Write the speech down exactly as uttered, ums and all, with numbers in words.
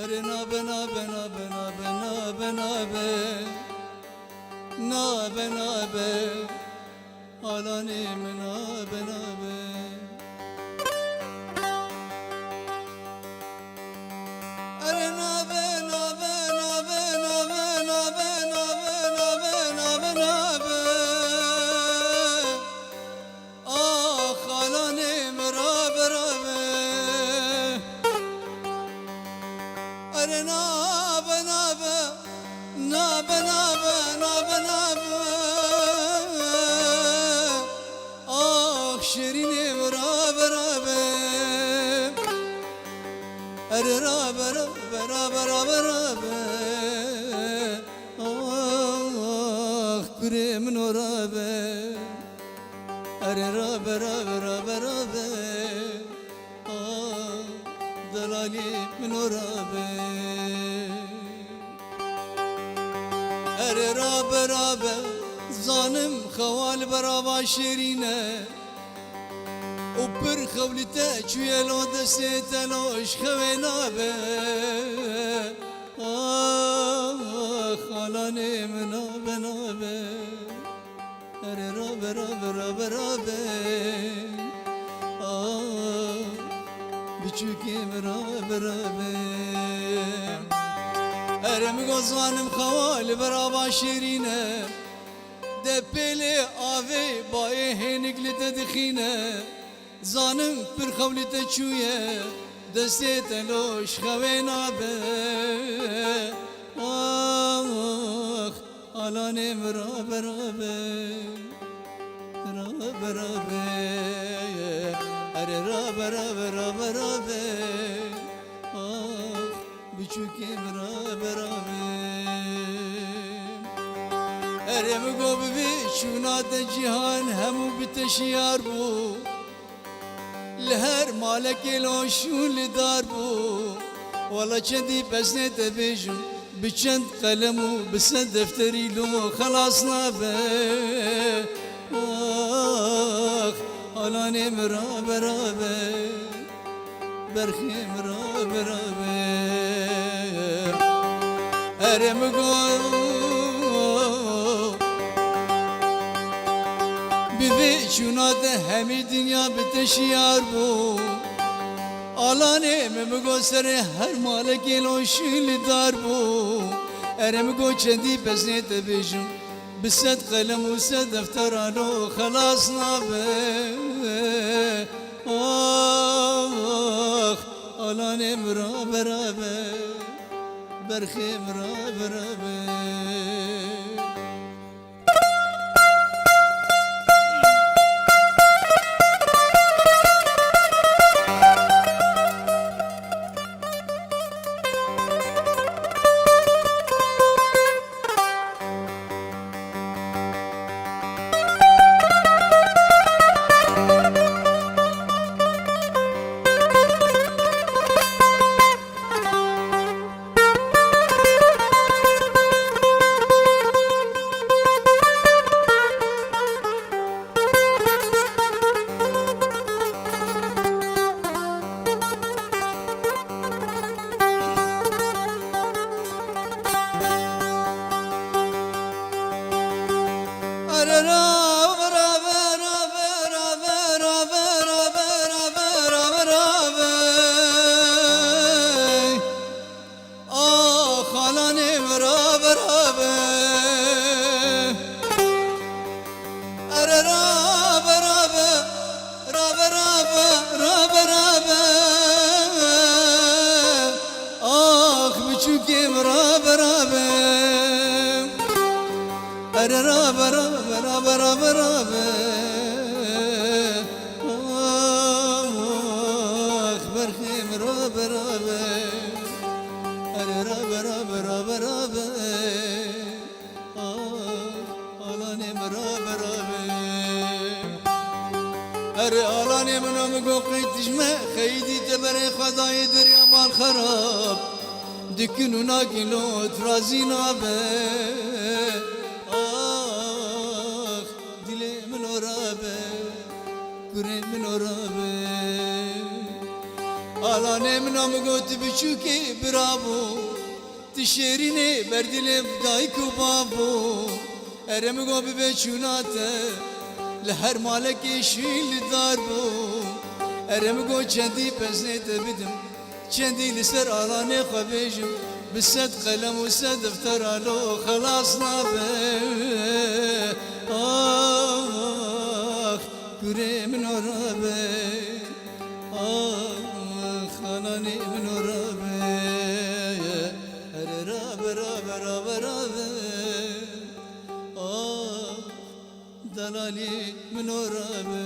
Erê nabe, nabe, nabe, nabe, nabe, nabe. Nabe, nabe. Alanê min nabe, nabe. Erê nabe, nabe, nabe, nabe. Ax, alanê min rabe, rabe. Erê nabe, nabe, nabe, nabe, nabe, nabe. Ax, şêrînê min rabe, rabe. Erê rabe, rabe, rabe, rabe, rabe. Ax, kurê min o rabe. Erê rabe, rabe, rabe, rabe. Ah, delalê min o rabe. Erê rabe, rabe, zanim xewa li ber ava şêrîn e. Û pir xew li te çûye, lo destê te lo ji xewê nabe. Ah, alanê min nabe, nabe. Erê rabe, rabe, rabe, rabe. Ah, biçûkê min rabe, rabe. Erê min got zanim xewa li ber ava şêrîn e. De pêlê avê bayê hênik li te dixîne. Zanim pir xew li te çûye, destê te lo ji xewê nabe. Ax, alanê min rabe, rabe. Rabe, rabe. Erê rabe, rabe, rabe, rabe. Ax, biçûkê min rabe, rabe. Erê min got bi vê çûna te cîhan hemû bi te şiyar bû. Li her malekê lo şûn li dar bû. Wela çendî pesnê te bêjim, bi çend qelem û bi sed defterî lo xelas nabe. Ax, alanê min rabe, rabe. Berxê min rabe, rabe. Erê min got, bi vê çûna te hemî dinya bi te şiyar bû. Alanê min, min got serê her malekê lo şûn li dar bû. Erê min got çendî pesnê te bêjim, bi sed qelem û sed deftera lo xelas nabe. Ax, alanê min rabe, rabe. Berxê min rabe, rabe. Ax, alanê min rabe, rabe. Erê rabe, rabe, rabe, rabe, rabe, rabe. Ax, biçûkê min rabe, rabe. Erê rabe, rabe, rabe, rabe, rabe. Ax, berxê min rabe, rabe. Erê rabe, rabe, rabe, rabe. Ax, alanê min rabe, rabe. Erê alanê min, min got qey tijme xeyîdî te berê xwe dayê derya mal xerab. Dikin û nakin lo tu razî nabe. Ax, dilê min o rabe, kurê min o rabe. Alanê min a, min got tu biçûkê birabû, tu şêrînê ber dilê dayik û babû. Ere min got bibe çûna te, li her malekê şîn li dar bû. Ere min got çendî peznê te bidim, çendî li ser alanê xwe bêjim, bi sed qelem û sed deftera lo xelas nabe. Ax, kurê min o rabe. Ax, alanê min o rabe. Here rabe, rabe, rabe, rabe. Ax, delalî min o rabe.